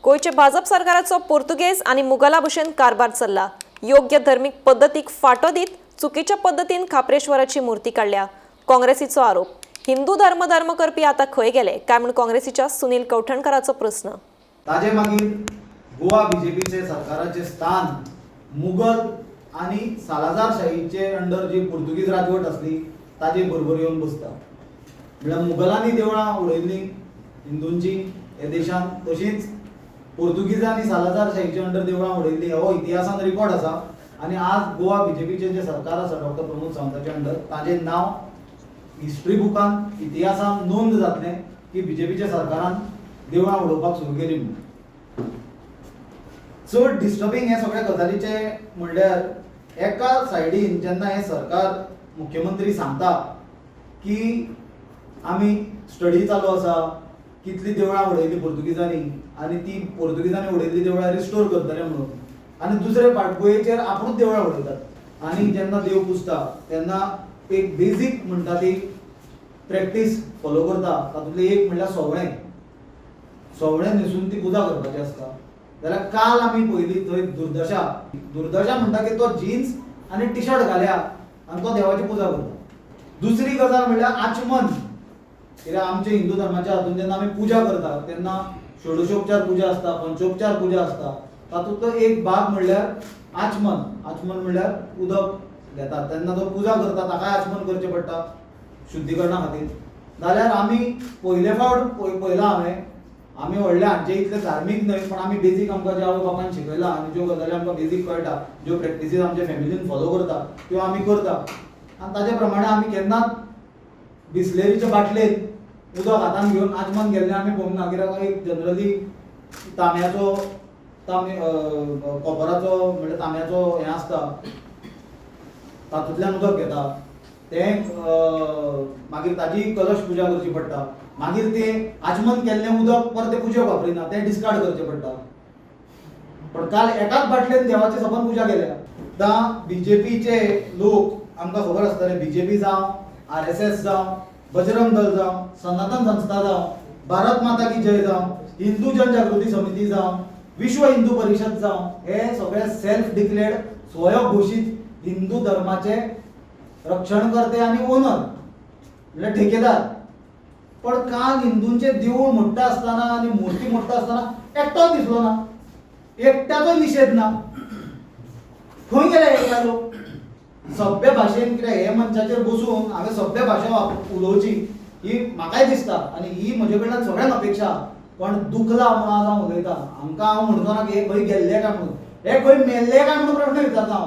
गोंयचे भाजप सरकाराचो पोर्तुगेज आनी मुगला भशेन कारभार चल्ला. योग्य धर्मीक पद्दतीक फाटो दीत चुकीच्या पद्दतीन खाप्रेश्वराची मूर्ती काडल्या. काँग्रेसीचो आरोप. हिंदू धर्म धर्म करपी आता खंय गेले काय म्हूण काँग्रेसीच्या सुनील कवठणकाराचो प्रस्न. ताजे मागीर गोवा बीजेपीचे सरकाराचे स्थान मुगल आनी सालाझारशाहीचे अंडर जी पुर्तुगीज राजवट आसली ताजे बरोबर येवन बसता. म्हळ्यार मुगलांनी देवळां उडयल्लीं हिंदूंची हे देशांत, तशींच पोर्तुगीजांनी सालाझारशाहीचे अंडर देवळां उडयल्लीं हो इतिहासान रिकॉर्ड आसा. आनी आज गोवा बीजेपीचें जें सरकार आसा डॉक्टर प्रमोद सावंताचे अंडर, ताजें नांव हिस्ट्री बुकान इतिहासान नोंद जातलें की बीजेपीच्या सरकारान देवळां उडोवपाक सुरू केली म्हणून. चड डिस्टर्बिंग हे सगळ्या गजालीचे म्हणल्यार एका सायडीन जेन्ना हें सरकार मुख्यमंत्री सांगता की आमी स्टडी चालू आसा, कितली देवळां उडयली पोर्तुगीजांनी आनी ती पोर्तुगीजांनी उडयल्ली देवळां रिस्टोर करतले म्हणून, आनी दुसरे फाटभुंयेचेर आपुणूच देवळां उडयतात. आनी जेन्ना देव पुजता तेन्ना एक बेजीक म्हणटा ती प्रॅक्टीस फॉलो करता, तातूंतली एक म्हणल्यार सोवळें. सोवळें न्हेसून ती पुजा करपाची आसता. जाल्यार काल आमी पळयली थंय दुर्दशा. दुर्दशा म्हणटा की तो जिन्स आनी टी शर्ट घाल्या आनी तो देवाची पुजा करता. दुसरी गजाल म्हणल्यार आचमन. कित्याक आमच्या हिंदू धर्माच्या हातून जेन्ना आमी पुजा करता तेन्ना षोडशोपचार पुजा आसता, पंचोपचार पुजा आसता. तातूंतलो एक भाग म्हणल्यार आचमन. आचमन म्हणल्यार उदक घेतात तेन्ना तो पुजा करता ताकाय आचमन करचें पडटा शुद्धीकरणा खातीर. जाल्यार आमी पयले फावट पळयलां हांवें, आमी व्हडले हांचे इतले धार्मीक न्हय, पण आमी बेजीक आमकां जे आवय बापायन शिकयलां आनी ज्यो गजाली आमकां बेजीक कळटा, ज्यो प्रॅक्टिसीस आमच्या फॅमिलीन फॉलो करता त्यो आमी करता. आनी ताजे प्रमाणे आमी केन्नाच बिस्लेरीच्या बाटलेन उदक हातान घेवन आचमन गेल्लें आमी पळोवंक ना. कित्याक एक जनरली तांब्याचो तांबे कॉपराचो म्हणल्यार तांब्याचो हें आसता, तातूंतल्यान उदक घेता तें, मागीर ताजी कलश पुजा करची पडटा. मागीर तें आचमन केल्लें उदक परतें पुजेक वापरिना, तें डिस्कार्ड करचें पडटा. पण काल एकाच बाटलेन देवाची सबंद पुजा केल्या. आतां बीजेपीचे लोक आमकां खबर आसतले, बीजेपी जावं, आरएसएस जावं, बजरंग दल जावं, सनातन संस्था जावं, भारत माता की जय जावं, हिंदू जनजागृती समिती जावं, विश्व हिंदू परिशद जावं, हे सगळे सेल्फ डिक्लेर्ड स्वयं घोशीत हिंदू धर्माचे रक्षणकर्ते आनी ओनर म्हणल्यार ठेकेदार. पण काल हिंदूंचे देवूळ मोडटा आसतना आनी मुर्ती मोडटा आसतना एकटोच दिसलो ना, एकट्याचो निशेध ना. खंय गेले हे लोक? सभ्य भाशेन कित्याक हे मंचाचेर बसून हांवें सभ्य भाशा उलोवची ही म्हाकाय दिसता आनी ही म्हजे कडल्यान सगळ्यांक अपेक्षा. पण दुखला म्हणून आज हांव उलयतां. हांकां हांव म्हणचो ना की हे खंय गेल्ले काय म्हणून, हे खंय मेल्ले काय म्हणून प्रश्न विचारता हांव.